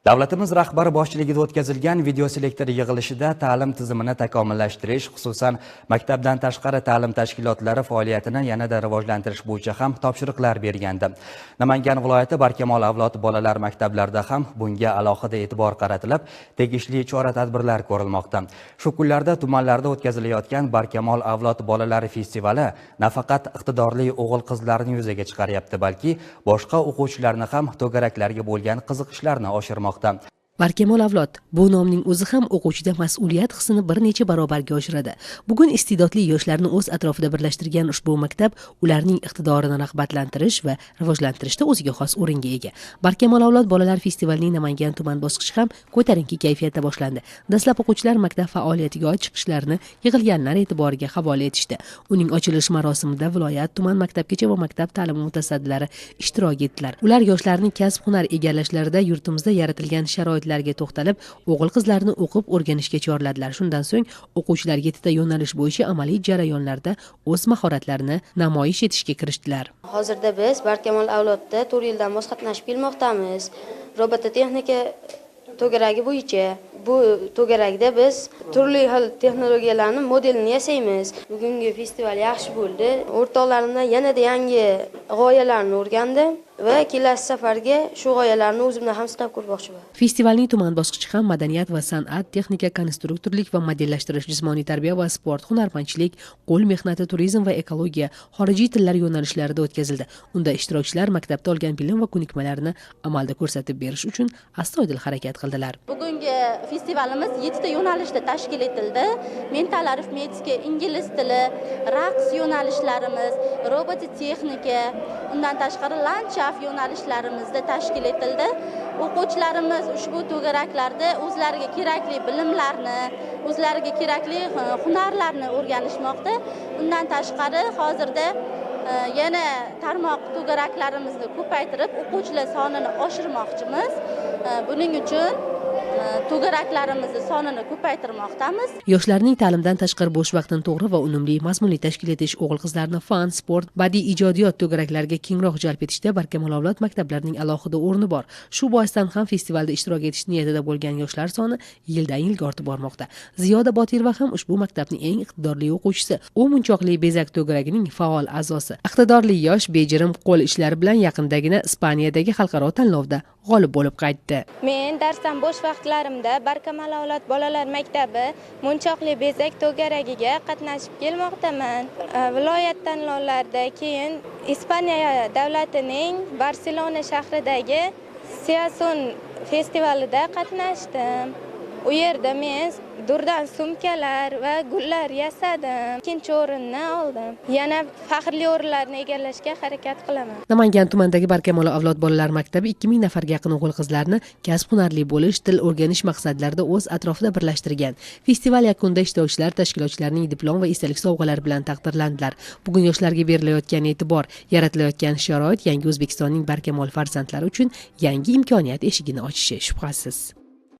Davlatimiz rahbari boshchiligida o'tkazilgan videoselektor yig'ilishida ta'lim tizimini takomillashtirish, xususan, maktabdan tashqari ta'lim tashkilotlari faoliyatini yanada rivojlantirish bo'yicha ham topshiriqlar bergandi. Namangan viloyati Barkamol avlod bolalar maktablarida ham bunga alohida e'tibor qaratilib, tegishli chora-tadbirlar ko'rilmoqda. Shu kunlarda tumanlarda o'tkazilayotgan Barkamol avlod bolalar festivali nafaqat iqtidorli o'g'il-qizlarni yuzaga chiqaryapti, balki boshqa o'quvchilarni ham to'garaklarga bo'lgan qiziqishlarini oshirmoqda. Barkamol avlod bu nomning o'zi ham o'quvchida mas'uliyat hissini bir necha barobarga oshiradi. Bugun iste'dodli yoshlarni o'z atrofida birlashtirgan ushbu maktab ularning iqtidorini rag'batlantirish va rivojlantirishda o'ziga xos o'ringa ega. Barkamol avlod bolalar festivalining Namangan tuman bosqichi ham ko'tarinki kayfiyatda boshlandi. Dastlab o'quvchilar maktab faoliyatiga oid chiqishlarini yig'ilganlar e'tiboriga havola etishdi. Uning ochilish marosimida viloyat, tuman maktabgacha va maktab ta'limi mutasaddilari ishtirok etdilar. Ular yoshlarning kasb-hunar egallashlarida yurtimizda yaratilgan sharoitlarga to'xtalib, o'g'il-qizlarni o'qib o'rganishga chorladilar. Shundan so'ng o'quvchilar yettita yo'nalish bo'yicha amaliy jarayonlarda o'z mahoratlarini namoyish etishga kirishdilar. Hozirda biz Barkamol avlodda 4 yildan boshlab qatnashib kelmoqdamiz. Robototexnika to'garagi bo'yicha bu to'garakda biz turli xil texnologiyalarni modelini yasaymiz. Bugungi festival yaxshi bo'ldi. O'rtoqlarimdan yanada yangi g'oyalarni o'rgandim va kelasi safarga shu g'oyalarni o'zimda ham sinab ko'rmoqchiman. Festivalning tuman bosqichi ham madaniyat va san'at, texnika, konstruktorlik va modellashtirish, jismoniy tarbiya va sport, hunarmandchilik, qo'l mehnati, turizm va ekologiya, xorijiy tillar yo'nalishlarida o'tkazildi. Unda ishtirokchilar maktabda olgan bilim va ko'nikmalarini amalda ko'rsatib berish uchun astoydil harakat qildilar. Bugungi festivalimiz 7 ta yo'nalishda tashkil etildi. Mental arifmetika, ingliz tili, raqs yo'nalishlarimiz, robototexnika, undan tashqari landshaft yo'nalishlarimizda tashkil etildi. O'quvchilarimiz ushbu to'garaklarda o'zlariga kerakli bilimlarni, o'zlariga kerakli hunarlarni o'rganishmoqda. Undan tashqari hozirda yana tarmoq to'garaklarimizni ko'paytirib, o'quvchilar sonini oshirmoqchimiz. Buning uchun to'garaklarimizni sonini ko'paytirmoqdamiz. Yoshlarning ta'limdan tashqari bo'sh vaqtini to'g'ri va unumli, mazmunli tashkil etish, o'g'il-qizlarni fan, sport, badiiy ijodiyot to'garaklariga kengroq jalb etishda Barkamol avlod maktablarining alohida o'rni bor. Shu boisdan ham festivalda ishtirok etish niyatida bo'lgan yoshlar soni yildan yilga ortib bormoqda. Ziyoda Botirova ham ushbu maktabning eng iqtidorli o'quvchisi. U munchoqli bezak to'garagining faol a'zosi. Iqtidorli yosh bejirim qo'l ishlari bilan yaqindagina Ispaniyadagi xalqaro tanlovda g'olib bo'lib qaytdi. Men darsdan bo'sh vaqtlarimda Barkamol avlod bolalar maktabi munchoqli bezak to'garagiga qatnashib kelmoqdaman. Viloyat tanlovlarida, keyin Ispaniya davlatining Barselona shahridagi Siasun festivalida qatnashdim. U yerda men durdan sumkalar va gullar yasadim. Ikkinchi o'rinni oldim. Yana faxrli o'rinlarni egallashga harakat qilaman. Namangan tumanidagi Barkamol avlod bolalar maktabi 2000 nafarga yaqin o'g'il-qizlarni kasb-hunarli bo'lish, til o'rganish maqsadlarida o'z atrofida birlashtirgan. Festival yakunida ishtirokchilar tashkilotchilarning diplom va esdalik sovg'alari bilan taqdirlandilar. Bugun yoshlarga berilayotgan e'tibor, yaratilayotgan sharoit yangi O'zbekistonning barkamol farzandlari uchun yangi imkoniyat eshigini ochishi shubhasiz.